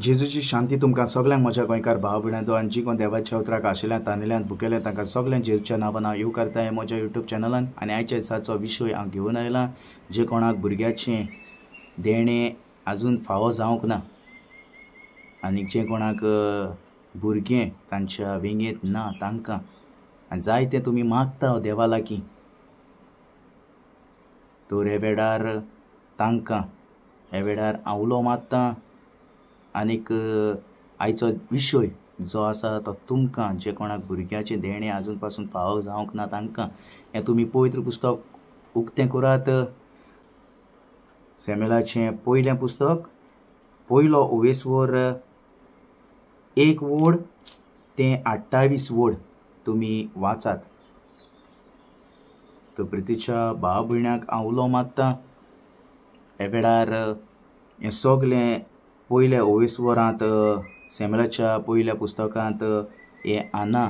जेजूची शांती तुमकां सगळ्यांक म्हज्या गोंयकार भाव भयणांनो आनी जी कोण देवाच्या उतराक आशिल्ल्यान तानेल्यान भुकेल्यान तांकां सगळ्यांक जेजूच्या नांवान हांव येवकारता हें म्हज्या युट्यूब चॅनलान. आनी आयच्या दिसाचो विशय हांव घेवन आयला जे कोणाक भुरग्याचें देणें आजून फावो जावंक ना आनी जे कोणाक भुरगें तांच्या वेंगेंत ना तांकां आनी जाय तें तुमी मागता देवा लागीं, तर हे वेळार तांकां हे वेळार हांव उलो मारता. आनीक आयचो विशय जो आसा तो तुमकां जे कोणाक भुरग्याचें देणें आजून पासून फावो जावंक ना तांकां हें तुमी पवित्र पुस्तक उक्तें करात. सॅम्युलाचें पयलें पुस्तक पयलो ओवेसवर 1 वोड ते 28 वोड तुमी वाचात. तर प्रितीच्या भाव भयणाक हांव उलो मारता. हे वेळार हें सगलें पयल्या ओवेसवरांत सॅम्युलाच्या पयल्या पुस्तकांत हे आना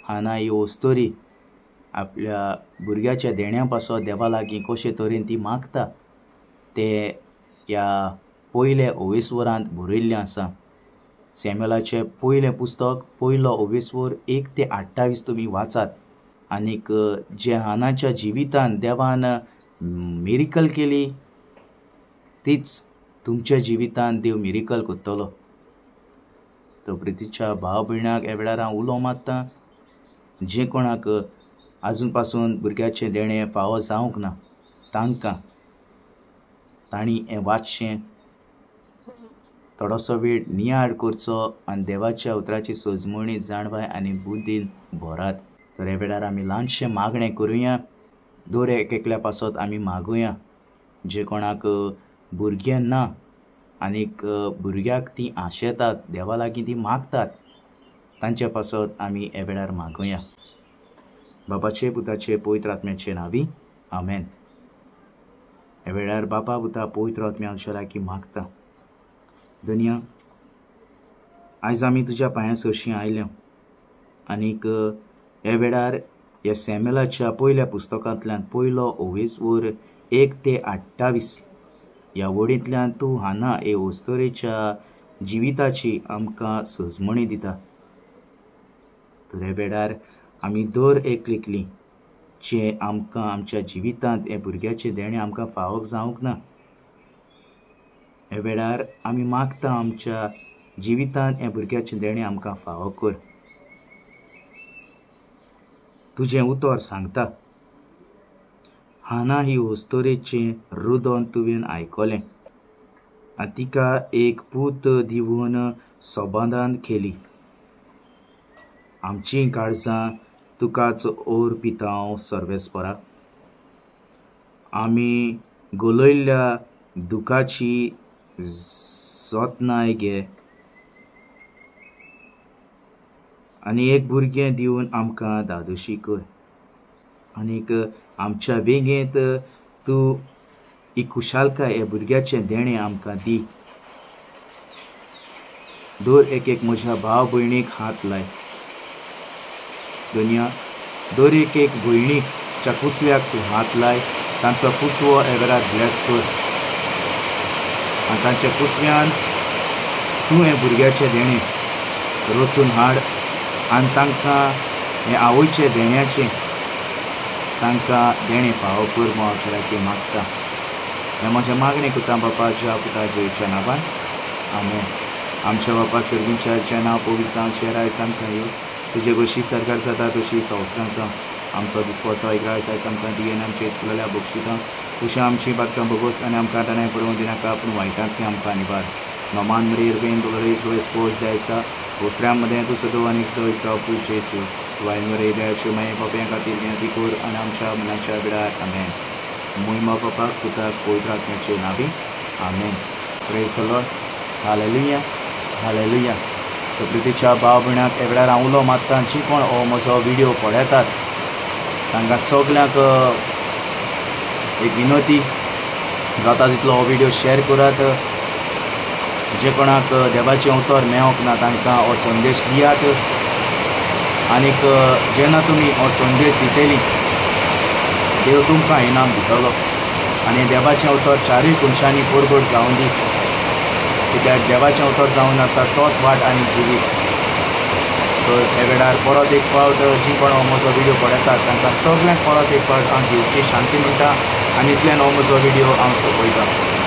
आना ही अस्तोरी आपल्या भुरग्याच्या देण्या पासत देवा लागीं कशे तरेन ती मागता ते ह्या पयल्या ओवेसवरांत बरयल्लें आसा. सॅम्युलाचें पयलें पुस्तक पयलो ओवेसवर 1 ते 28 तुमी वाचात. आनीक जे हानाच्या जिवितान देवान मिरिकल केली तीच तुमच्या जिवितान देव मिरिकल करतलो. तर प्रितीच्या भाव भयणाक ह्या वेळार हांव उलो मारता. जे कोणाक आजून पासून भुरग्याचें देणें फावो जावंक ना तांकां तांणी हें वाचचें, थोडोसो वेळ नियाळ करचो आनी देवाच्या उतराची सजमणी जाणवाय आनी बुद्दीन भरात. तर ह्या वेळार आमी ल्हानशें मागणें करुया. दर एक एकल्या पासत आमी मागुया जे कोणाक भुरगें ना आनीक भुरग्याक ती आशेतात देवा लागीं ती मागतात तांचे पासत आमी ह्या वेळार मागुया. बापाचे पुताचे पवित्र आत्म्याचे नांवी आमेन. ह्या वेळार बापा पुता पवित्र आत्म्याच्या लागीं मागता. दुनिया आयज आमी तुज्या पांयां सरशीं आयल्या आनीक ह्या वेळार ह्या सॅम्युलाच्या पयल्या पुस्तकांतल्यान पयलो ओवेसवर 1 ते 28 ह्या वडींतल्यान तूं हाना हे अस्तोरेच्या जिविताची आमकां सजमणी दिता. तर ह्या वेळार आमी दर एक लेखली जे आमकां आमच्या जिवितांत हे भुरग्याचें देणें आमकां फावो जावंक ना ह्या वेळार आमी मागता आमच्या जिवितांत हें भुरग्याचें देणें आमकां फावो कर. तुजें उतर सांगता हाना ही अस्तोरेचें रुदन तुवें आयकलें आनी तिका एक पूत दिवन समाधान केली. आमचीं काळजां तुकाच अर्पिता सर्वेस्परा. आमी गलयल्ल्या दुखाची जतनाय घे आनी एक भुरगें दिवन आमकां धादोशी कर. आनीक आमच्या वेंगेंत तूं ही खुशालकाय ह्या भुरग्याचें देणें आमकां दी. दर एक एक म्हज्या भाव भयणीक हात लाय. दुनिया दर एक एक भयणीकच्या कुसव्याक तूं हात लाय. तांचो कुसवो ह्या वेळार ब्लेस कर आनी तांच्या कुसव्यान तूं हें भुरग्याचें देणें रचून हाड आनी तांकां हें आवयचें देण्याचें तांकां देणें फावो कर म्हूण हांव लागीं मागता. हें म्हजें मागणें करता बापाच्या पुता जेजूच्या नांवान आमेन. आमच्या बापा सर्गींच्या नांव पवित्र जावचें, राज आमकां येवं, तुजे कशी सरकार जाता तशी संवसारांत जावं. आमचो दिसपट्टो एक राज आयज आमकां दी आनी आमचे चुकलेल्या बक्षितां तशें आमची बातकां भोगोस आनी आमकां ताणें पळोवन दिनाका पूण वायटांतलें आमकां निवार. नमान मरेर बेन बगरेस पोस द्यायचा दुसऱ्यां मदें तूं सदो आनी सदोयचो पूत जेजू वायन मरे दयाच्यो मागीर पापयां खातीर विनंती कर आनी आमच्या मनाच्या वेळार आमेन. मोहिमा बापाक पुताक पवित्र आत्म्याचे नांवी आमेन. Praise the Lord. Hallelujah hallelujah. तर प्रितीच्या भाव भयणाक ह्या वेळार हांव उलो मारता. जी कोण हो म्हजो व्हिडियो पळयतात तांकां सगल्यांक एक विनंती, जाता तितलो हो व्हिडियो शेअर करात. जे कोणाक देवाचें उतर मेळोंक ना तांकां हो संदेश दियात. आनीक जेन्ना तुमी हो संदेश दितली देव तुमकां इनाम दितलो आनी देवाचें उतर चारूय कोनशांनी परगट जावं दी. कित्याक देवाचें उतर जावन आसा सत, वाट आनी जिवीत. तर हे वेळार परत एक फावट जी कोण हो म्हजो व्हिडियो पळयतात तांकां सगळ्यांक परत एक फावट हांव दिवची शांती म्हणटा आनी इतल्यान हो म्हजो व्हिडियो हांव सोंपयतां.